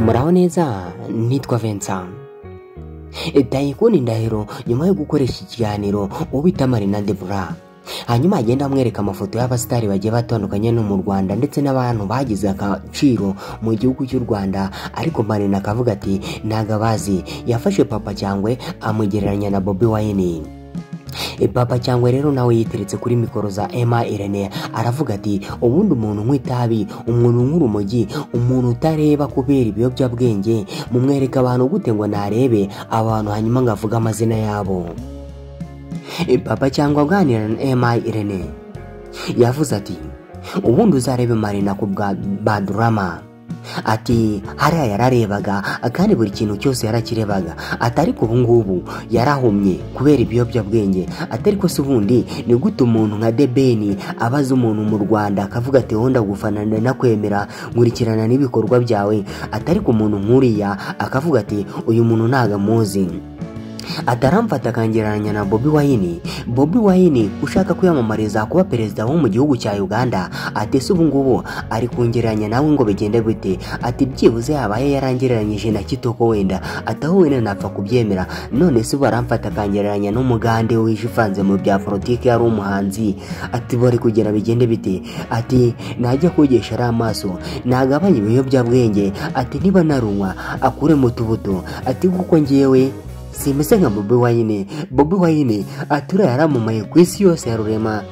Muraho neza, nitwa Vincent. Tayikuni Ndahiro nyuma yo gukoresha ikiganiro ubita Marina Debora, hanyuma agenda amwereka amafoto y'abasitari bagiye batandukanye no mu Rwanda ndetse n'abantu bagize agaciro mu gihugu cy'u Rwanda, ariko Marina akavuga ati nagabazi. Yafashe Papa Cyangwe amugereranya na Bobi Wine. Papa Cyangwe rero nawe yiteretse kuri mikoro za Emma Irene aravuga ati ubundi umuntu unywa itabi, umuntu unywa urumogi, umuntu utareba kubera ibiyobyabwenge, mumwereka abantu gute ngo narebe abantu hanyuma ngavuga amazina yabo. Papa Cyangwe aganira na Emma Irene yavuze ati ubundi uzarebe Marina ku bwa Badrama, ati hariya yararebaga kandi buri kintu cyose yarakirebaga, ati ariko ubu ngubu yarahumye kubera ibiyobyabwenge, ati ariko se ubundi ni gute umuntu nka Debeni abaza umuntu mu Rwanda akavuga ati wowe ndagufana nakwemera nkurikirana n'ibikorwa byawe, ati ariko umuntu nkuriya akavuga ati uyu muntu ntago amuzi. Ataramfata akangereranya na Bobi Wine. Bobi Wine ushaka kwiyamamariza kuba perezida wo mu gihugu cya Uganda, ati se ubu ngubu ari kungereranya nawe ngo bigende bite? Ati byibuze yabaye yarangereranyije na Kitoko wenda, ati aho wenda napfa kubyemera, none se baramfata akangereranya n'umugande wijivanze mu bya politiki yari umuhanzi, ati bari kugera bigende bite? Ati najya kogesha ari amaso, nagabanye ibiyobyabwenge, ati niba narunywa akure mu tubuto, ati kuko ngewe simese nka Bobi Wine. Bobi Wine atura yaramamaye ku isi yose ya rurema,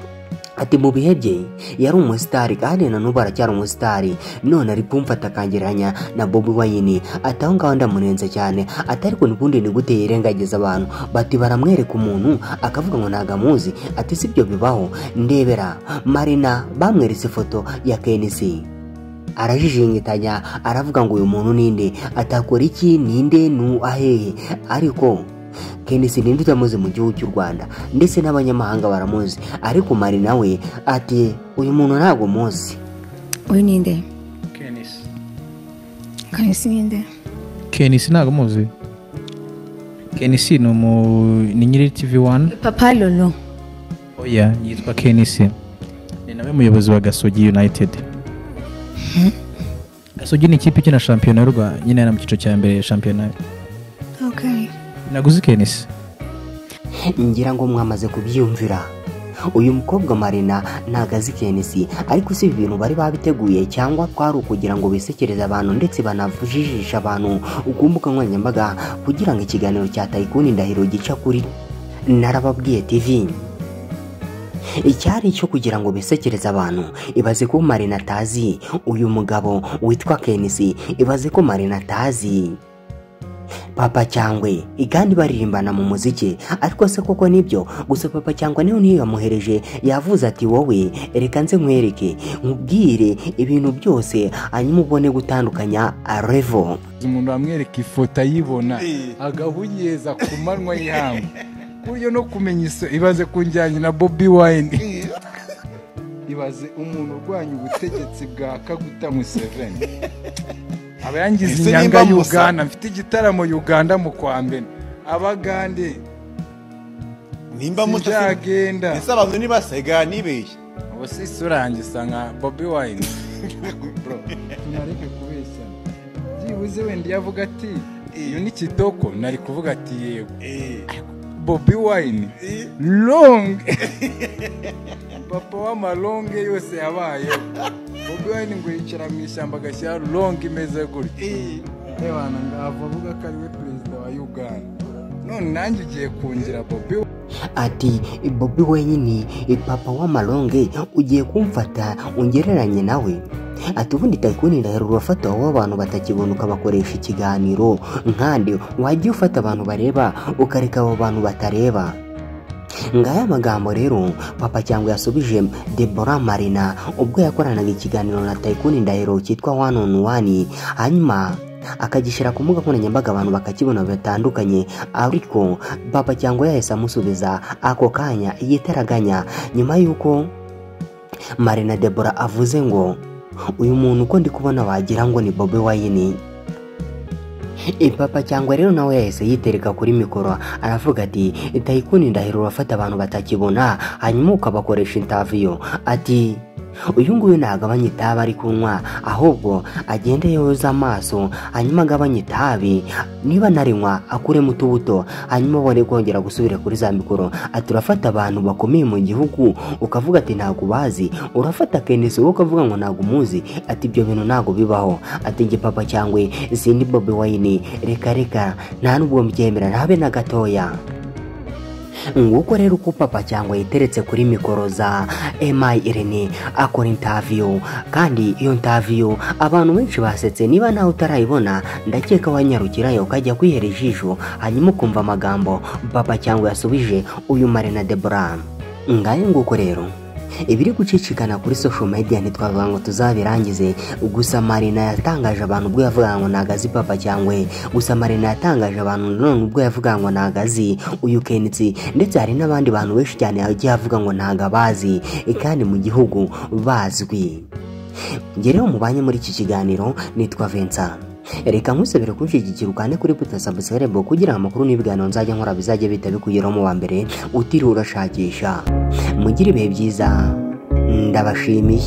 ati mu bihe bye yari umusitari kandi na n'ubu aracyari umusitari, none ari kumfata akangereranya na Bobi Wine, ati aho ngaho ndamunenze cyane, ati ariko n'ubundi ni gute yirengagiza abantu, bati baramwereka umuntu akavuga ngo ntago amuzi, ati sibyo bibaho. Ndebera Marina bamweretse ifoto ya KNC arajijingitanya aravuga ngo uyu muntu ninde, atakora iki, ninde, nu ahehe? Ariko KNC ninde utamuzi mu gihugu cy'u Rwanda ndetse n'abanyamahanga baramuzi, ariko Marina we ati uyu muntu ntago muzi. Uyu ninde? KNC. KNC ninde? KNC ntago muzi. KNC ni nyiri TV1. Papa Lolo. Oya, yitwa KNC. Ni nawe muyobozi wa Gasogi United. Gasogi ni ikipe ikina shampiyona y'u Rwanda, nyine yana mu cyiciro cya mbere shampiyona. Okay. Naguze KNC. Ngira ngo mwamaze kubyiyumvira. Uyu mukobwa Marina ntago azi KNC, ariko si ibintu bari babiteguye cyangwa kwari ukugira ngo bisekereze abantu ndetse banavujijisha abantu ku mbuga nkoranyambaga kugira ngo ikiganiro cya Tayikuni Ndahiro gica kuri Narababwiye TV. Icyari cyo kugira ngo bisekereze abantu. Ibaze ko Marina atazi uyu mugabo witwa KNC, ibaze ko Marina atazi Papa Cyangwe kandi baririmbana mu muziki, ariko se koko nibyo? Gusa Papa Cyangwe niyo niyo yamuhereje, yavuze ati wowe reka nze nkwereke nkubwire ibintu byose hanyuma ubone gutandukanya revo. Umuntu amwereka ifoto ayibona agahunyeza ku manwa y'ihangu, buryo no kumenya iso. Ibaze kunjyanye na Bobi Wine, ibaze umuntu urwanya ubutegetsi bwa Kaguta Museveni aba yangize inyanga Uganda. Mfite igitaramo Uganda mu kwa mbere, abagande nimba mutagenda ese abantu nibasega nibeshye ubu si isura yanjye isa nka Bobi Wine. Bro, tunareke kubeshyana, byibuze wenda iyo avuga ati iyo ni Kitoko nari kuvuga ati yego Bobi Wine long papa w'amalonge yose yabaye. Bobi Wine ngo yicara mu ishyamba agashyira long imeze gutya, ebana ngava avuga ko ari we perezida wa Uganda, none nanjye ugiye kungira Bobi. Ati Bobi Wine papa w'amalonge ugiye kumfata ungereranye nawe? Ati ubundi Tayikuni Ndahiro urafata wowe abantu batakibona ukabakoresha ikiganiro nkande, wajya ufata abantu bareba ukareka abo bantu batareba. Ngaya magambo rero Papa Cyangwe yasubije Debora Marina ubwo yakoranaga ikiganiro na Tayikuni Ndahiro cyitwa One on One, hanyuma akagishyira ku mbuga nkoranyambaga abantu bakakibona batandukanye, ariko Papa Cyangwe yahise amusubiza ako kanya yitaraganya nyuma y'uko Marina Debora avuze ngo uyu muntu uko ndi kubona wagira ngo ni Bobi Wine. Papa Cyangwe rero nawe yahise yitereka kuri mikoro aravuga ati Tayikuni Ndahiro urafata abantu batakibona hanyuma ukabakoresha interview, ati Uyu nguyu ntagabanye itabi ari kunywa, ahubwo agende yoza amaso, hanyuma agabanye itabi, niba narinywa akuremo utubuto, hanyuma abone kongera gusubira kuri za mikoro. Ati urafata abantu bakomeye mu gihugu ukavuga ati ntabwo ubazi, urafata Kenisi wowe ukavuga ngo ntabwo umuzi, ati ibyo bintu ntabwo bibaho. Ati njye Papa Cyangwe sindi Bobi Wine, reka reka nta nubwo mbyemera ntabe na gatoya. Nguko rero uko Papa Cyangwe yiteretse kuri mikoro za MI Irene akora interview, kandi iyo interview abantu benshi basetse. Niba nawe utarayibona ndakeka wanyarukirayo ukajya kwihera ijisho, hanyuma ukumva amagambo Papa Cyangwe yasubije uyu Marina Deborah. Ngayo nguko rero ibiri gucicikana kuri social media, ntitwavuga ngo tuzabirangize. Gusa Marina yatangaje abantu ubwo yavuga ngo nagazi Papa Cyangwe, gusa Marina yatangaje abantu none ubwo yavuga ngo nagazi uyu Kenisi, ndetse hari n'abandi bantu benshi cyane yagiye avuga ngo ntagabazi kandi mu gihugu bazwi. Njye rero mubanye muri iki kiganiro nitwa Vincent. Reka nkusabire kunshyigikira ukande kuri buto subscribe kugira ngo amakuru n'ibiganiro nzajya nkora bizajye bihita bikugeraho mu wa mbere utiriwe urashakisha. Mugire ibihe byiza, ndabashimiye.